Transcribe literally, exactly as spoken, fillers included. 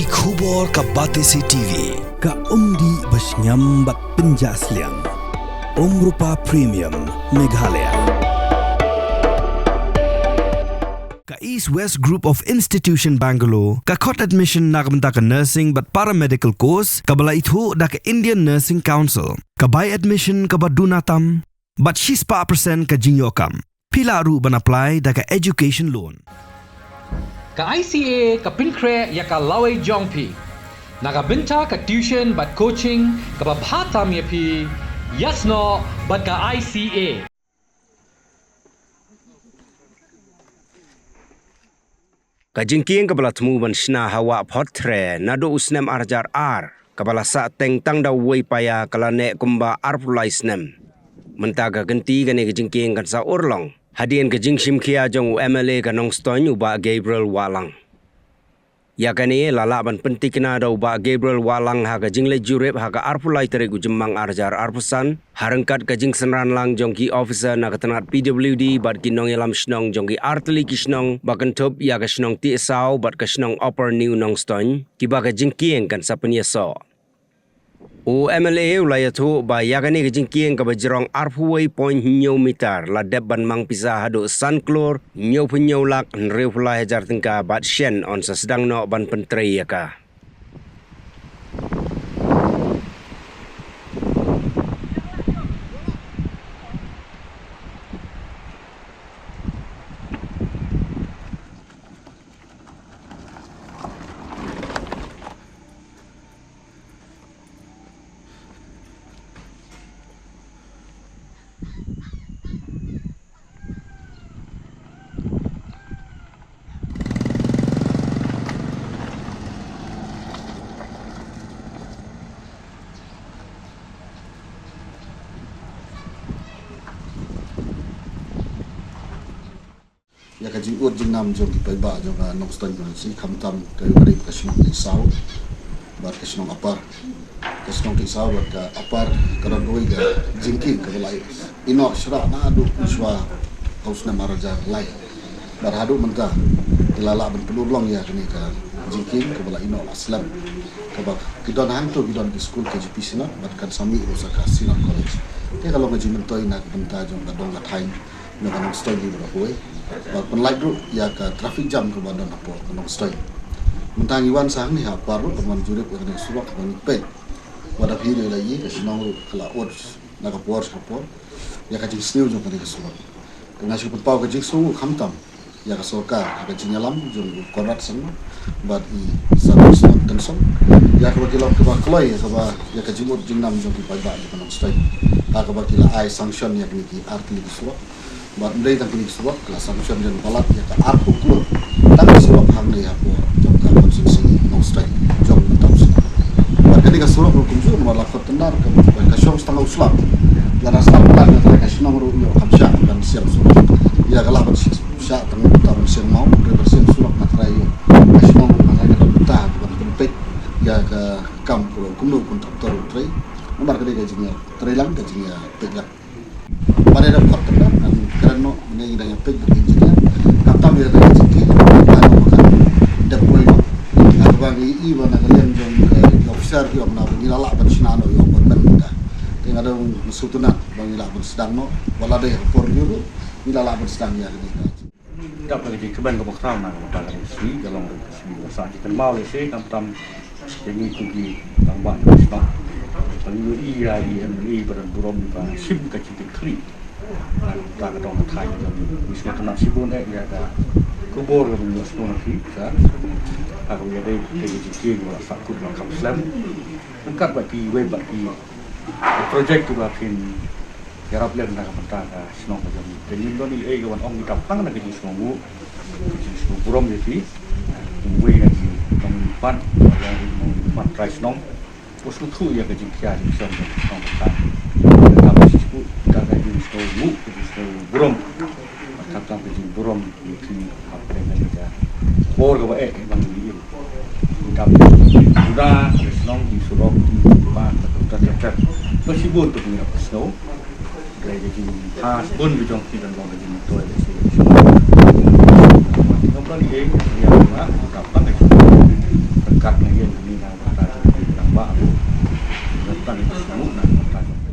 Ki khubor ka Batesi T V, ka umdih ba shngiam bad pynjah sliang. Umrupa Premium, Meghalaya. Ka East West Group of Institution Bangalore, ka khot admission na ka bynta ka nursing bad paramedical course, kaba la ithuh da ka Indian Nursing Council, ka bai admission kaba duna tam, bad shispah percent ka jingïoh kam. Phi lah ruh ban apply da ka education loan. Ka I C A ka pynkhreh ïa ka lawei jong phi. Na ka bynta ka tuition bad coaching kaba bha tam ïa phi, ïasnoh bad ka I C A. Ka jingkieng kaba la thmu ban shna ha Wah Photre naduh u snem ar hajar ar, kaba la sah teng tang da uwei paia, ka la neh kumba arphew lai snem. Mynta ka kynti kane ka jingkieng kan sa urlong hadien ka jingshim khia jong u M L A ka Nongstoiñ, u Bah Gabriel Wahlang. Ïa kane la lah ban pyntikna da u Bah Gabriel Wahlang ha ka jingleit jurip ha ka arphew lai tarik u Jymmang ar hajar arphew san, ha ryngkat ka jingsynran lang jong ki officer na ka tnat P W D bad ki nongïalam shnong jong ki artylli ki shnong ba kynthup ïa ka shnong Tiehsaw bad ka shnong Upper New Nongstoiñ, kiba ka jingkieng kan sa pynïasoh. U M L A u la ïathuh ba ïa kane ka jingkieng kaba jrong arphew wei point hynñiew meter la dep ban mang pisa haduh san klur hynñiewphew hynñiew lak hynriewphew lai hajar tyngka bad shen yn sa sdang noh ban pyntrei ïa ka. Ïa ka jingud jingnam jong ki paidbah jong ka Nongstoiñ Constituency, khamtam ka ri ka shnong Tiehsaw bad ka shnong Upper. Ka shnong Tiehsaw bad ka Upper ka don kawei ka jingkieng kaba la ïoh ïehnoh shrah naduh u shuwa u snem ar hajar lai. Bad haduh mynta ki la lah ban pynurlong ïa kane ka jingkieng kaba la ïehnoh la slem. Kaba ki don hangto ki don ki skul K G P Synod bad kan sa mih ruh sa ka Synod College. Te ka long ka jingmyntoi na ka bynta jong ka dong ka thaiñ jong ka Nongstoiñ hi bad hapoi. Bad pynlait ruh ïa ka traffic jam kaba don hapoh ka Nongstoiñ. Mynta ngi wan sa hangne ha Upper ruh ban wan jurip ïa kane ka surok kaba ngi peit. Wat la phi dei la ïohi ka shnong ruh ka la ud na ka por sha ka por ïa ka jingsniew jong kane ka surok. Te nga shu pynpaw ka jingsngewnguh khamtam ïa ka sorkar ha ka jingïalam jong u Conrad Sangma bad i Sir Winston Tynson ïa kaba ki long kiba kloi ïa kaba ïa ka jingud jingnam jong ki paidbah jong ka Nongstoiñ. Ha kaba ki la ai sanction ïa kine ki artylli ki surok. Bad ym dei tang kine ki surok, ki la sanction ïa ka balat ïa ka arphew klur tang ka surok hangne hapoh jong ka constituency Nongstoiñ jong mynta u snem. Bad kane ka surok ruh kumjuh namar la khot tender ka, ka shong tang u slap. Lada slap tang ka shnong ruh ïoh kam shah ban siam surok. Ïa ka lah ban shah tang uta ban siam maw, ban siam surok na trai ïoh. Ka shnong ruh na trai ka dang uta ban pynpeit ïa ka kam kumno kumno kontraktor u trei. Namar ka dei ka jingïatreilang ka jingïapeit lang. Ba dei da khot tender ngan kren noh mynne ngi dang ïapeit bad ki engineer. Khamtam ïa ka jingkieng ka dei ba dep wei noh. Nga kaba ngi i ba na ka liang jong ka officer ki ong na ba ngi la lah ban shna noh ïa ka appointment mynta. Te nga dang sngewtynnat ba ngi lah ban sdang noh wat la dei ha por review ruh ngi la lah ban sdang ïa kane ka. Dap ka jingkmen kaba khraw na ka bynta ka ri Sri, ka long ka Sri ka sah jingkynmaw lehse khamtam ïa ngi kum ki rangbah jong ka shnong. Ka ngi ïohi ïa i M L A ba don burom ba shim ka jingkitkhlieh na ka bynta ka dong ka thaiñ jong ngi. Ngi sngewtynnat shibun eh ïa ka khubor kaba ngi ïohsngew na phi, sir. Ha kaba ïadei bad ka jingkieng ba la sahkut ba kham slem. Ryngkat bad kiwei pat ki project kiba phin ïarap lem na ka bynta ka shnong ka jong ngi. Te ngim don ei ei ka ban ong, ngi dap tang da ka jingsngewnguh, ka jingsngew burom ïa phi. Kumwei na ki nongmihpat, ïa ki nongmihpat trai shnong. Ba sngewthuh ïa ka jingkhia jingshong jong ka shnong ka thaiñ. Ka dap shisku da ka jingsngewnguh, ka jingsngew burom. Bad khamtam ka jingburom ïa phi hapdeng kane ka por kaba eh ba ngi im. Dap duna ka shnong, ki surok, ki path, ka kynta ka kynta. Ka shibun tu pynïap ka snow. Ka jingpha shibun ka jong ki kan long ka jingmyntoi ka shnong. Ki ngam don ei ei ïa nga dap tang ka jingburom. Ryngkat ngi Mut na.